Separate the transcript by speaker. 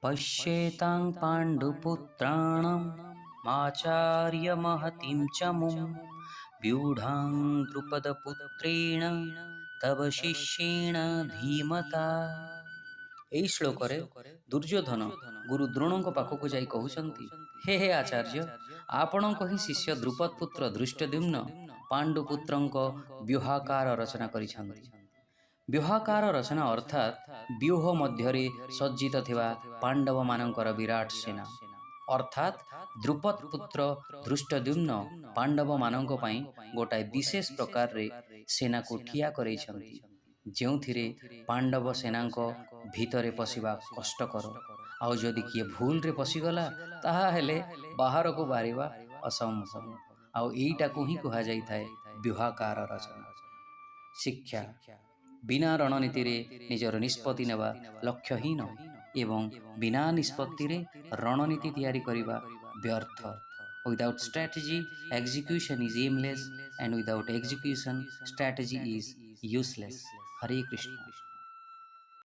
Speaker 1: ପଶ୍ୟେତାଂ ପାଣ୍ଡୁପୁତ୍ରାଣାମ୍ ଆଚାର୍ଯ୍ୟ ମହତୀಂ ଚମୁମ୍ ବ୍ୟୁଢ଼ାଂ ଦ୍ରୁପଦପୁତ୍ରେଣ ତବ ଶିଷ୍ୟେଣ ଧୀମତା। ଏହି ଶ୍ଳୋକରେ ଦୁର୍ଯ୍ୟୋଧନ ଗୁରୁ ଦ୍ରୋଣଙ୍କ ପାଖକୁ ଯାଇ କହୁଛନ୍ତି, ହେ ହେ ଆଚାର୍ଯ୍ୟ, ଆପଣଙ୍କ ହିଁ ଶିଷ୍ୟ ଦ୍ରୁପଦ ପୁତ୍ର ଧୃଷ୍ଟଦ୍ୟୁମ୍ନ ପାଣ୍ଡୁପୁତ୍ରଙ୍କ ବ୍ୟୁହାକାର ରଚନା କରିଛନ୍ତି। ବ୍ୟୁହାକାର ରଚନା ଅର୍ଥାତ୍ ବ୍ୟୁହ ମଧ୍ୟରେ ସଜ୍ଜିତ ଥିବା ପାଣ୍ଡବମାନଙ୍କର ବିରାଟ ସେନା। ଅର୍ଥାତ୍ ଦ୍ରୁପଦ ପୁତ୍ର ଧୃଷ୍ଟଦ୍ୟୁମ୍ନ ପାଣ୍ଡବମାନଙ୍କ ପାଇଁ ଗୋଟାଏ ବିଶେଷ ପ୍ରକାରରେ ସେନାକୁ ଠିଆ କରେଇଛନ୍ତି, ଯେଉଁଥିରେ ପାଣ୍ଡବ ସେନାଙ୍କ ଭିତରେ ପଶିବା କଷ୍ଟକର, ଆଉ ଯଦି କିଏ ଭୁଲରେ ପଶିଗଲା, ତାହା ହେଲେ ବାହାରକୁ ବାହାରିବା ଅସମ୍ଭବ। ଆଉ ଏଇଟାକୁ ହିଁ କୁହାଯାଇଥାଏ ବ୍ୟୁହାକାର ରଚନା। ଶିକ୍ଷା: ବିନା ରଣନୀତିରେ ନିଜର ନିଷ୍ପତ୍ତି ନେବା ଲକ୍ଷ୍ୟହୀନ ଏବଂ ବିନା ନିଷ୍ପତ୍ତିରେ ରଣନୀତି ତିଆରି କରିବା ବ୍ୟର୍ଥ। Without strategy, execution is aimless, and without execution, strategy is useless. Hare Krishna.